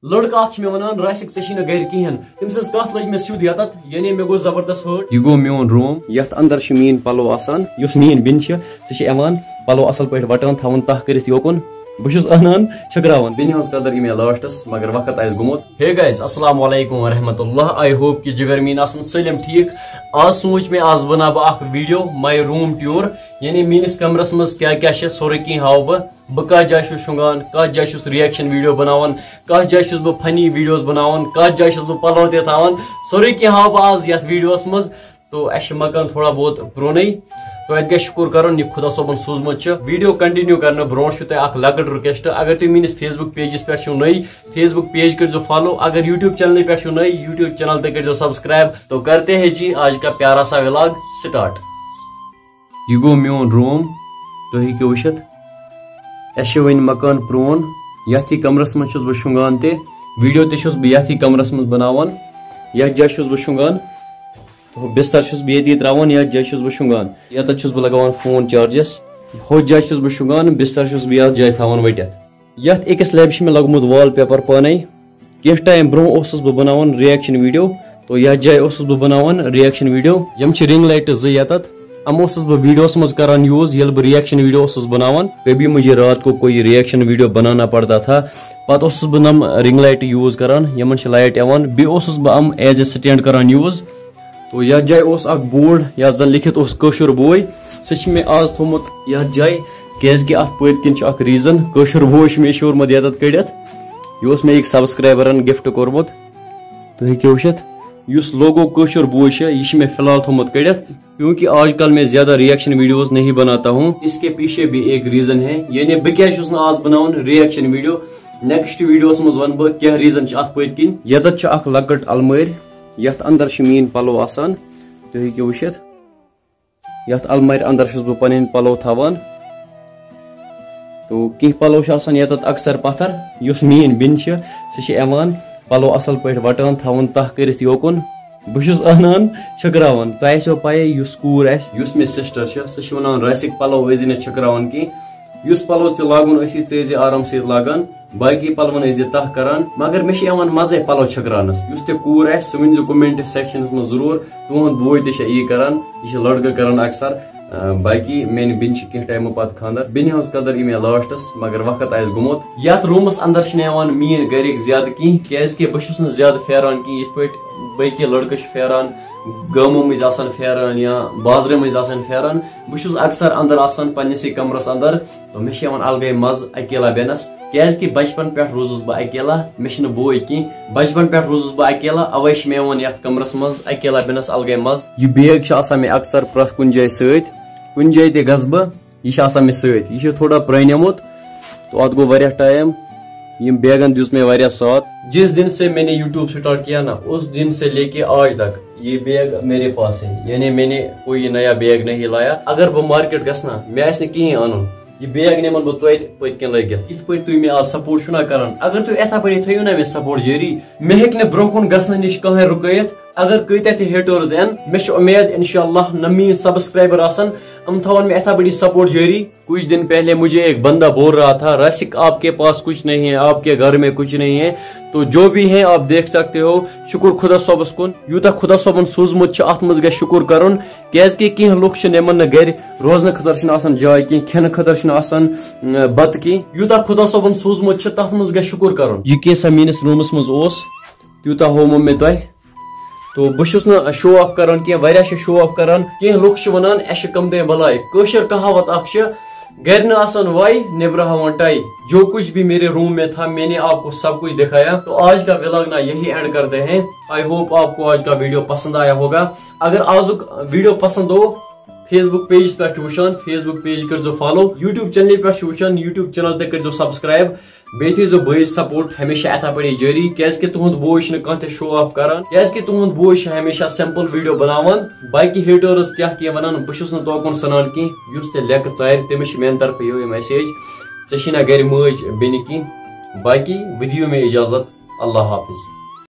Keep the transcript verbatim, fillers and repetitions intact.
لڑکہٕ اکھ چھُ مےٚ ونان، "راسِک، ژےٚ چھِی نہٕ گرِ کِہیٖنۍ۔" تٔمۍ سٕنٛز کتھ لٔج مےٚ سیوٚد یتتھ، یعنی مےٚ گوٚو زبردست ہٲٹ۔ یہِ گوٚو میون روٗم، یتھ اندر چھُ میٲنۍ پلو آسان۔ یۄس میٲنۍ بیٚنہِ چھِ، سۄ چھِ یِوان پلو اصل پٲٹھۍ وٹان، تھاوان تہہ کٔرِتھ یوکُن۔ بہٕ چھُس انان، چھٔکراوان۔ بیٚنہِ ہٕنٛز قدر یہِ مےٚ لاسٹس، مگر وقت آسہِ گوٚمُت۔ Hey guys، السلام علیکم ورحمۃ اللہ۔ I hope کہ جگر میٲنۍ آسن سٲلِم ٹھیٖک۔ آز سوٗنٛچ مےٚ، آز بناو بہٕ اکھ video my room tour، یعنی میٲنِس کمرس منٛز کیٛاہ کیٛاہ چھِ، سورُے کینٛہہ ہاوٕ بہٕ۔ بہٕ کتھ جایہِ چھُس شۄنٛگان، کتھ جایہِ چھُس reaction video بناوان، کتھ جایہِ چھُس بہٕ funny videos بناوان، کتھ جایہِ چھُس بہٕ پلو تہِ تھاوان، سورُے کینٛہہ ہاوٕ بہٕ آز یتھ videoس منٛز۔ تو اَسہِ چھُ مکان تھوڑا بہت پرٛونُے، تو اَتہِ گژھِ شُکُر کرُن، یہِ خۄدا صٲبن سوٗزمُت چھُ۔ Video continue کرنہٕ برونٛٹھ چھُ تۄہہِ اکھ لۄکٕٹ request، اگر تُہۍ میٲنِس Facebook pageس پٮ۪ٹھ چھِو نٔے، Facebook page کٔرۍزیو follow، اگر YouTube channelہِ پٮ۪ٹھ چھِو نٔے، YouTube channel تہِ کٔرۍزیو subscribe۔ تو کرتے ہیں جی آج کا پیارا سا vlog start۔ یہِ گوٚو میون room، تُہۍ ہیٚکِو وٕچھِتھ۔ اَسہِ چھُ وۄنۍ مکان پرٛون، یَتھ یہِ کمرس منٛز چھُس بہٕ شۄنٛگان تہِ، video تہِ چھُس بہٕ یَتھ یہِ کمرس منٛز بناوان، یَتھ جایہِ چھُس بہٕ شۄنٛگان۔ بستر چھُس بہٕ ییٚتی ترٛاوان، یَتھ جایہِ چھُس بہٕ شۄنٛگان۔ یَتَتھ چھُس بہٕ لگاوان phone chargeس۔ ہُتھ جایہِ چھُس بہٕ شۄنٛگان، بستر چھُس بہٕ یَتھ جایہِ تھاوان ؤٹِتھ۔ یَتھ أکِس لیبہِ چھِ مےٚ لوٚگمُت wallpaper پانَے۔ کینٛہہ time برونٛہہ اوسُس بہٕ بناوان reaction video، تو یَتھ جایہِ اوسُس بہٕ بناوان reaction video۔ یِم چھِ ring lightہٕ زٕ یَتَتھ۔ یِم اوسُس بہٕ videoس منٛز کران use، ییٚلہِ بہٕ reaction video اوسُس بناوان۔ کبھی مجھے رات کو کوئی reaction video بنانا پڑتا تھا۔ پتہٕ اوسُس بہٕ یِم ring lightہٕ use کران، یِمن چھِ light یِوان۔ بیٚیہِ اوسُس بہٕ یِم as a stand کران use۔ تو یتھ جایہِ اوس اکھ board یتھ زن لیکھِتھ اوس کٲشُر بوے، سُہ چھُ مےٚ آز تھوٚومُت یتھ جایہِ، کیازِ کہِ اتھ پٔتۍ کِنۍ چھُ اکھ reason، کٲشُر بوے چھُ مےٚ یہِ شوٗرمُت یتتھ کٔڑِتھ۔ یہِ اوس مےٚ أکۍ subscriberن gift کوٚرمُت، تُہۍ ہیٚکِو وٕچھِتھ۔ یُس logo کٲشُر بوے چھُ، یہِ چھُ مےٚ فی الحال تھوٚومُت کٔڑِتھ، کیونکہ آج کل میں زیادہ reaction videos نہیں بناتا ہوں، اس کے پیچھے بھی ایک reason ہے، یعنی بہٕ کیازِ چھُس نہٕ آز بناوان reaction video۔ Next videoس منٛز ونہٕ بہٕ کیٛاہ reason چھُ اتھ پٔتۍ کِنۍ۔ یتتھ چھِ اکھ لۄکٕٹ المٲرۍ، یتھ اندر چھِ میٲنۍ پلو آسان، تُہۍ ہیٚکِو وٕچھِتھ۔ یتھ المارِ اندر چھُس بہٕ پنٕنۍ پلو تھاوان۔ تو کینٛہہ پلو چھِ آسان یتتھ اکثر پتھر، یۄس میٲنۍ بیٚنہِ چھِ، سۄ چھِ یِوان پلو اصل پٲٹھۍ وٹان، تھاوان تہہ کٔرِتھ یوکُن۔ بہٕ چھُس انان، چھٔکراوان۔ تۄہہِ آسیو پَیی، یُس کوٗر آسہِ، یُس مےٚ sister چھِ، سۄ چھِ ونان، "راسِک، پلو ٲسۍ زِ نہٕ چھٔکراوان کینٛہہ۔ یُس پلو ژےٚ لاگُن ٲسی، ژٕ ٲسۍ زِ آرام سۭتۍ لاگان۔" باقی پلون ٲسۍ زِ تہہ کران، مگر مےٚ چھُ یِوان مزے پلو چھٔکراونس۔ یُس تہِ کوٗر آسہِ، سُہ ؤنۍ زِ comment sectionس منٛز ضروٗر، تُہُنٛد بوے تہِ چھا یی کران، یہِ چھُ لڑکہٕ کران اکثر۔ آ، باقی میانہِ بیٚنہِ چھِ کینٛہہ timeہٕ پتہٕ خانٛدر۔ بیٚنہِ ہٕنٛز قدر یی مےٚ lastس، مگر وقت آسہِ گوٚمُت۔ یتھ roomس اندر چھِنہٕ یِوان میٲنۍ گرِکۍ زیادٕ کینٛہہ، کیازِ کہِ بہٕ چھُس نہٕ زیادٕ پھیران کینٛہہ، یِتھ پٲٹھۍ باقی لڑکہٕ چھِ پھیران، گامو مٔنٛزۍ آسان پھیران یا بازرٕ مٔنٛزۍ آسان پھیران۔ بہٕ چھُس اکثر اندر آسان پننِسٕے کمرس اندر۔ تو مےٚ چھِ یِوان الگٕے مزٕ اکیلا بیٚہنس، کیازِ کہِ بچپن پٮ۪ٹھ روٗزُس بہٕ اکیلا، مےٚ چھُنہٕ بوے کینٛہہ۔ بچپن پٮ۪ٹھ روٗزُس بہٕ اکیلا، اوے چھِ مےٚ یِوان یتھ کمرس منٛز اکیلا بیٚہنس الگٕے مزٕ۔ یہِ bag چھُ آسان مےٚ اکثر پرٛٮ۪تھ کُنہِ جایہِ سۭتۍ، کُنہِ جایہِ تہِ گژھٕ بہٕ، یہِ چھُ آسان مےٚ سۭتۍ۔ یہِ چھُ تھوڑا پرٛانیومُت، تو اتھ گوٚو واریاہ time۔ یِم bagن دیُت مےٚ واریاہ ساتھ۔ جس دن سے میں نے YouTube start کیا نا، اس دن سے لے کے آج تک یہ bag میرے پاس ہے، یعنی میں نے کوئی نیا bag نہیں لایا۔ اگر بہٕ market گژھٕ نا، مےٚ آسہِ نہٕ کِہیٖنۍ اَنُن، یہِ bag نِمن بہٕ توتہِ پٔتۍ کِنۍ لٲگِتھ۔ یِتھ پٲٹھۍ تُہۍ مےٚ آز support چھُو نا کران، اگر تُہۍ یِتھے پٲٹھۍ تھٲیِو نا مےٚ support جٲری، مےٚ ہیٚکہِ نہٕ برٛونٛہہ کُن گژھنہٕ نِش کٕہٕنۍ رُکٲیِتھ۔ اگر کۭتیاہ تہِ haters یِن، مےٚ چھُ اُمید انشاءاللہ نہ میٲنۍ subscriber آسن، یِم تھاون مےٚ یِتھے پٲٹھی support جٲری۔ کچھ دن پہلے مجھے ایک بندہ بول رہا تھا، "راسک، آپ کے پاس کچھ نہیں ہے، آپ کے گھر میں کچھ نہیں ہے۔" تو جو بھی ہے آپ دیکھ سکتے ہو، شکر خدا صٲبس کُن، یوٗتاہ خدا صٲبن سوٗزمُت چھُ، اتھ منٛز گژھِ شکر کرُن۔ کیازِ کہِ کینٛہہ لُکھ چھِنہٕ، یِمن نہٕ گرِ روزنہٕ خٲطرٕ چھِنہٕ آسان جاے کینٛہہ، کھٮ۪نہٕ خٲطرٕ چھِنہٕ آسان، اۭں، بتہٕ کینٛہہ۔ یوٗتاہ خدا صٲبن سوٗزمُت چھُ، تتھ منٛز گژھِ شکر کرُن۔ یہِ کینٛژھا میٲنِس roomس منٛز اوس، تیوٗتاہ ہوومو مےٚ تۄہہِ۔ تو بہٕ چھُس نہٕ show off کران کینٛہہ، واریاہ چھِ show off کران۔ کینٛہہ لُکھ چھِ ونان، "اسہِ چھِ کم دے بلاے۔" کٲشِر کہاوت اکھ چھِ، "گرِ نہٕ آسان واے، نیبرٕ ہاوان ٹاے۔" جو کچھ بھی میرے room میں تھا، میں نے آپ کو سب کچھ دکھایا۔ تو آج کا vlog نا یہی end کرتے ہیں۔ I hope آپ کو آج کا video پسند آیا ہوگا۔ اگر آزُک video پسند آو، Facebook pageس پٮ۪ٹھ چھُ وٕچھان، Facebook page کٔرۍزیو follow، YouTube channelہِ پٮ۪ٹھ چھُ وٕچھان، YouTube channel تہِ کٔرۍزیو subscribe۔ بیٚیہِ تھٲیزیو بٲیِس support ہمیشہ یِتھے پٲٹھی جٲری، کیازِ کہِ تُہُنٛد بوے چھُنہٕ کانٛہہ تہِ show off کران، کیازِ کہِ تُہُنٛد بوے چھُ ہمیشہ simple video بناوان۔ باقی haters کیٛاہ کینٛہہ ونان، بہٕ چھُس نہٕ توکُن سنان کینٛہہ، یُس تہِ لٮ۪کہٕ ژارِ، تٔمِس چھِ میانہِ طرفہٕ یِہوٚے message، ژےٚ چھِی نہ گرِ مٲج بیٚنہِ کینٛہہ۔ باقی وۄنۍ دِیِو مےٚ اجازت، اللہ حافظ۔